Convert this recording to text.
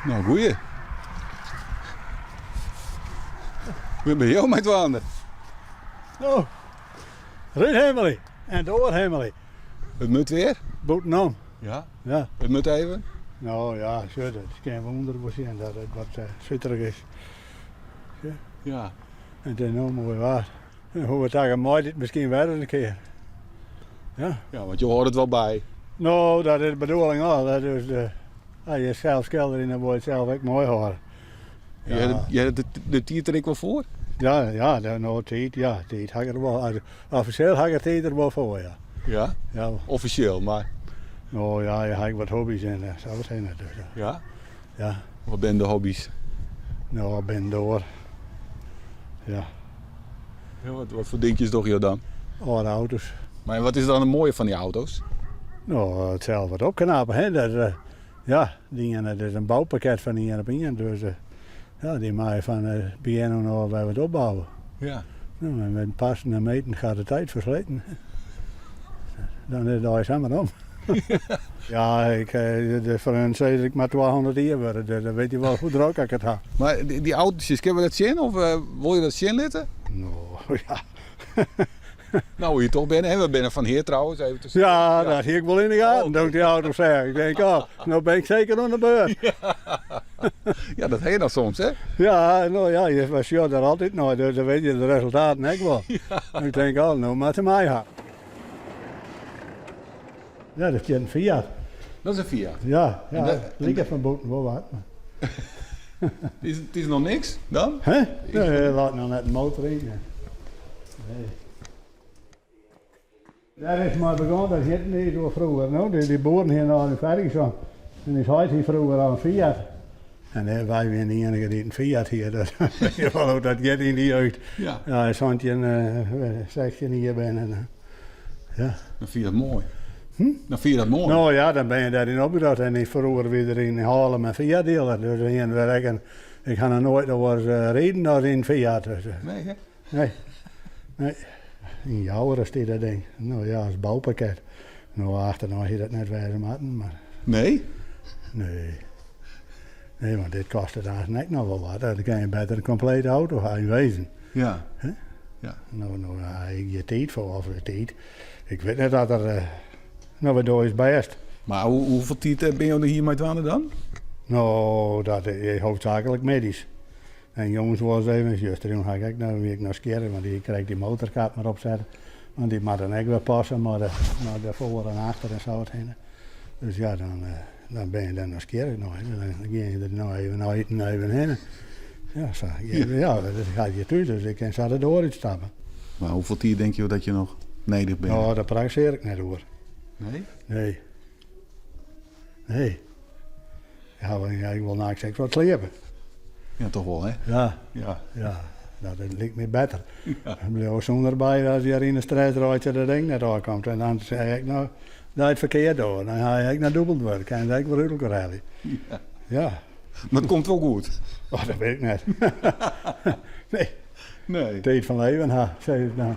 No, goeie. Wêr binne jo mei dwaande? No, rúthimmelje en doarhimmelje. It moat wer? Bûtenom. Ja? Ja. It moat even? No ja, sjoch, it kin wûnder wol sjen dat it wat suterich is. Ja. Ja. En it is no moai waar. En hoe we takke mei dit miskien wer in kear. Ja. Ja, want jo hâlde it wol by. No, dat is de bedoeling al. Dat is de, ja, je sels skilderje, dan wol je it sels ek moai hâlde. Ja. Je de, de tiid der ek wol foar? Ja, ja, de, no, tiid, ja, tiid ha ik der wol. Offisjeel ha ik de tiid der wol foar, ja. Ja? Ja. Offisjeel, mar? No ja, je ha ek wat hobby's en eh, sa wat hinne. Dus, ja. Ja? Ja. Wat binne de hobby's? No, binnendoar. Ja. Ja, wat, wat foar dinkjes dogge jo dan? Âlde auto's. Mar wat is dan it moaie fan dy auto's? No, it sels wat opknappen, hè. Dat, eh, ja, dy iene, dat is in boupakket fan ien op ien. Dus eh, ja, dy mei fan it begjin ôf wer wat opbouwe. Ja. No, en met passen en meten gaat de tijd versleten. Dan is it eins samar om. Ja, ik, de freonen sizze dat ik mar 200 jier wurde, dus dan wit je wol hoe drok ik it ha. Mar dy autootjes, kinne we dat sjen of wolle je dat sjen litte? No, ja. No, hoe je toch binne, hè? We binne fan hear trouwens, even tussen. Ja, dat hie ik wol yn de gaten toen ik dy auto seach. Ik denk, oh, no bin ik seker oan de beurt. Ja, dat ha je dan soms, hè? Ja, no ja, je sjogge der altyd nei, dus dan wit je de resultaten ek wol. Ik denk, oh, no moat se my ha. Ja, dat is in Fiat. Dat is in Fiat? Ja, ja. Dat liket fan bûten wol wat. It is noch niks dan? Hè? Nee, leit noch net in motor yn. Nee. Dêr is mei begûn, dat hjit net oer froeger. No, dy boeren hiene al in Ferguson. En ús heit hie froeger al in Fiat. En wy wiene de iennige dy't in Fiat hie. Dat weet je wol hoe dat giet yn de jeugd. Ja. Ja, 17, 16 jier binne. Ja. Dan fyn je dat moai. Hm? Dan fyn je dat moai. No ja, dan bin je dêryn opgroeid. En froeger wie der yn Haarlem in Fiat dealer. Dus hiene we ek in, ik ha noch noait oars riden as yn Fiat. Dus, Nee, hè? Nee. Nee. Yn Joure stie dat ding. No ja, as boupakket. No, achternei hie dat net wêze moatten, mar... Nee? Nee. Nee, want dit kostet aanst ek noch wol wat. Dan kin je better in komplete auto ha yn wezen. Ja. Hè? Ja. No, no ha ik hjir tiid foar, of tiid. Ik wit net dat er... No, we dogge ús bêst. Mar hoefolle tiid binne jo der hier mei dwaande dan? No, dat is hoofdzaaklik middeis. En jûns wolris even, justerjûn ha ik ek noch, wie ik noch skjirre, want dy krekt dy motorkap mar opsette. Want dy moat dan ek wer passe mei de, mei de foar en achter en sa wat hinne. Dus ja, dan, dan bin je der noch skjirre nei. Dan gean je der noch even nei iten even hinne. Ja, sa. Ja, ja dat gaat je thús, dus ik kin sa de doar útstappe. Mar hoefolle tiid tinke jo dat je noch nedich binne? No, dêr prakkesearje ik net oer. Nee? Nee. Nee. Ja, want ik wol nachts ek wat sliepe. Ja, toch wol, hè? Ja. Ja. Ja, dat liket my better. Ja. Dan bliuw sûner by as je yn de stress reitsje dat ding net ôfkomt. En dan sei ik no dat it ferkeard doar. Dan ha ik noch dûbeld wurk en ek wer út elkoar helje. Ja. Ja. Mar it komt wol goed? Oh, dat wit ik net. Nee. Nee. Tiid fan leven ha, sis ik dan.